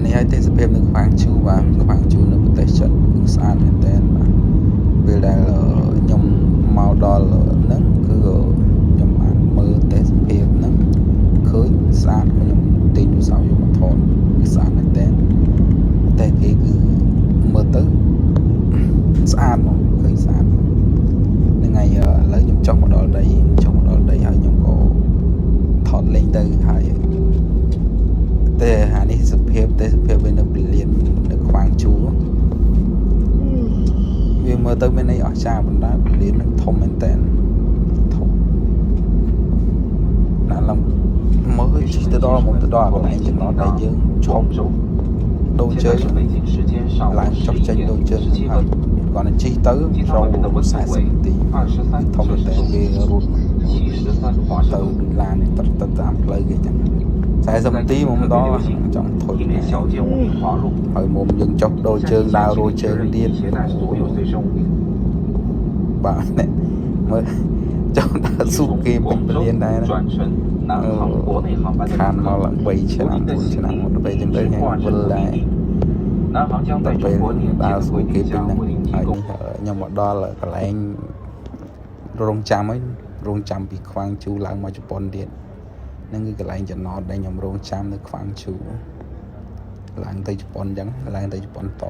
នេះហើយទេសភាពនៅក្វាងជូបាទក្វាងជូនៅប្រទេសចិនគឺស្អាតមែនទែនបាទពេលដែលខ្ញុំមកដល់ហ្នឹងគឺខ្ញុំបានមើលទេសភាពហ្នឹងឃើញស្អាតខ្ញុំទាញទូរស័ព្ទយកមកថតគឺស្អាតមែនទែនប្រទេសគេគឺមើលទៅស្អាតហ្មងឃើញស្អាតហ្នឹងហើយឥឡូវខ្ញុំចុះមកដល់ដីចុះមកដល់ដីហើយខ្ញុំក៏ថតលេងទៅហើយ តែអានេះសភាពទេសភាពវានៅពលាននៅក្វាងជូវាមើលទៅមានអីអស្ចារ្យប៉ុន្តែពលាននឹងធំមែនតើធំណាស់ឡើងមើលជិះទៅដល់មកទៅដល់កន្លែងចំណតដែលយើងឈប់ដូរជើងឡើងចុះចេញដូរជើងហើយគាត់តែជិះទៅចូល40នាទីធំមែនតើវារត់ទៅដូចឡាននេះទៅទៅតាមផ្លូវគេចឹង40នាទីមកដល់ចង់ធុញហើយមុំយើងចុះដូរជើងដើររួចជើងទៀតបាទនេះមើលចង់ដើរស៊ូគេពេញពលានដែរណាខានមកឡើង3ឆ្នាំ4ឆ្នាំមកដល់ពេលចឹងទៅញ៉ាំវិលដែរដល់ពេលដើរស៊ូគេពេញហ្នឹងហើយនេះខ្ញុំមកដល់កន្លែងរងចាំហើយរងចាំពីខ្វាងជូឡើងមកជប៉ុនទៀតហ្នឹងគឺកន្លែងចំណតដែលខ្ញុំរងចាំនៅខ្វាងជូឡើងទៅជប៉ុនអញ្ចឹងឡើងទៅជប៉ុនត